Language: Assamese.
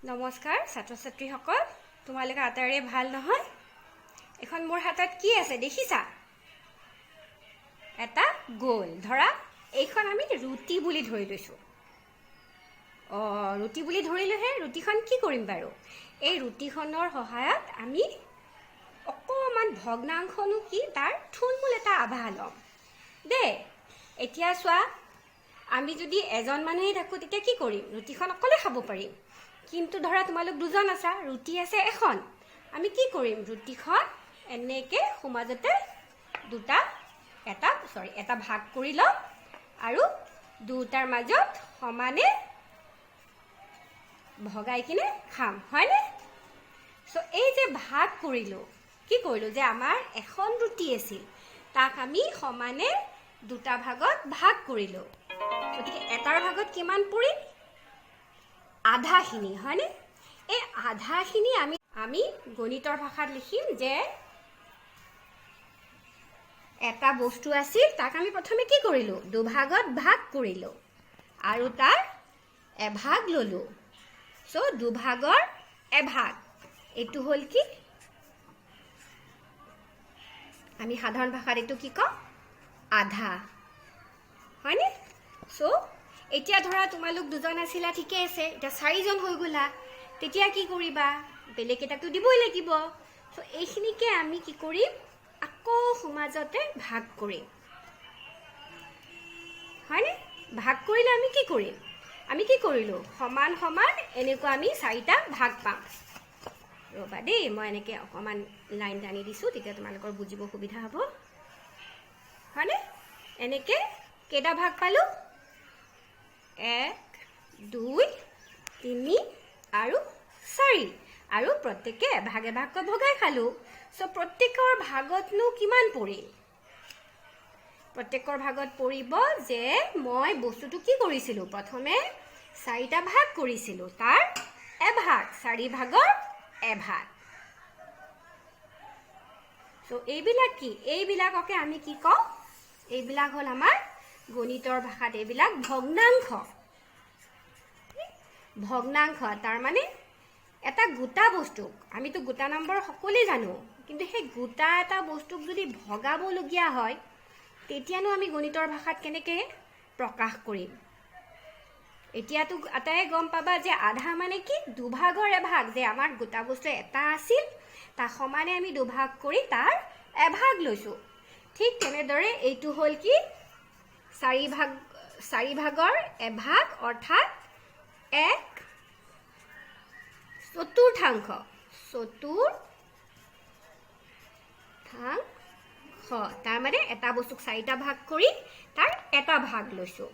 নমস্কাৰ ছাত্ৰ ছাত্ৰীসকল, তোমালোকে আটাইৰে ভাল নহয়? এখন মোৰ হাতত কি আছে দেখিছা? এটা গোল। ধৰা এইখন আমি ৰুটি বুলি ধৰি লৈছোঁ। অঁ, ৰুটি বুলি ধৰিলোহে। ৰুটিখন কি কৰিম বাৰু? এই ৰুটিখনৰ সহায়ত আমি অকণমান ভগ্নাংশনো কি তাৰ থুলমূল এটা আভাস ল'ম দেই। এতিয়া চোৱা, আমি যদি এজন মানুহেই থাকোঁ, তেতিয়া কি কৰিম? ৰুটিখন অকলে খাব পাৰিম। কিন্তু ধৰা তোমালোক দুজন আছা, ৰুটি আছে এখন। আমি কি কৰিম? ৰুটিখন এনেকৈ সোমাজতে দুটা এটা, চৰি, এটা ভাগ কৰি ল'ম আৰু দুটাৰ মাজত সমানে ভগাই কিনে খাম, হয়নে? চ' এই যে ভাগ কৰিলোঁ, কি কৰিলোঁ যে আমাৰ এখন ৰুটি আছিল, তাক আমি সমানে দুটা ভাগত ভাগ কৰিলোঁ। গতিকে এটাৰ ভাগত কিমান পৰিল? আধাখিনি, হয়নে? এই আধাখিনি আমি গণিতৰ ভাষাত লিখিম যে এটা বস্তু আছিল, তাক আমি প্ৰথমে কি কৰিলোঁ? দুভাগত ভাগ কৰিলোঁ আৰু তাৰ এভাগ ল'লোঁ। চ' দুভাগৰ এভাগ, এইটো হ'ল কি? আমি সাধাৰণ ভাষাত এইটো কি কওঁ? আধা, হয়নে? চ' এতিয়া ধৰা তোমালোক দুজন আছিলা, ঠিকে আছে। এতিয়া চাৰিজন হৈ গ'লা, তেতিয়া কি কৰিবা? বেলেগ এটাকতো দিবই লাগিব। চ' এইখিনিকে আমি কি কৰিম? আকৌ সমাজতে ভাগ কৰিম, হয়নে? ভাগ কৰিলে আমি কি কৰিম? আমি কি কৰিলোঁ? সমান সমান এনেকুৱা আমি চাৰিটা ভাগ পাম। ৰ'বা দেই, মই এনেকৈ অকণমান লাইন টানি দিছোঁ, তেতিয়া তোমালোকৰ বুজিব সুবিধা হ'ব, হয়নে? এনেকৈ কেইটা ভাগ পালোঁ? এক, দুই, তিনি আৰু চাৰি। আৰু প্ৰত্যেকে এভাগ এভাগকৈ ভগাই খালোঁ। চ' প্ৰত্যেকৰ ভাগতনো কিমান পৰিল? প্ৰত্যেকৰ ভাগত পৰিব যে মই বস্তুটো কি কৰিছিলোঁ? প্ৰথমে চাৰিটা ভাগ কৰিছিলোঁ, তাৰ এভাগ, চাৰি ভাগৰ এভাগ। চ' এইবিলাক কি? এইবিলাককে আমি কি কওঁ? এইবিলাক হ'ল আমাৰ গণিতৰ ভাষাত এইবিলাক ভগ্নাংশ। ভগ্নাংশ তাৰমানে এটা গোটা বস্তুক, আমিতো গোটা নম্বৰ সকলোৱে জানো, কিন্তু সেই গোটা এটা বস্তুক যদি ভগাবলগীয়া হয়, তেতিয়ানো আমি গণিতৰ ভাষাত কেনেকৈ প্ৰকাশ কৰিম? এতিয়াতো আটায়ে গম পাবা যে আধা মানে কি? দুভাগৰ এভাগ। যে আমাৰ গোটা বস্তু এটা আছিল, তাক সমানে আমি দুভাগ কৰি তাৰ এভাগ লৈছোঁ। ঠিক তেনেদৰে এইটো হ'ল কি? চাৰি ভাগ, চাৰি ভাগৰ এভাগ, অৰ্থাৎ এক চতুৰ্থাংশ। চতুৰ্থাংশ তাৰমানে এটা বস্তুক চাৰিটা ভাগ কৰি তাৰ এটা ভাগ লৈছোঁ।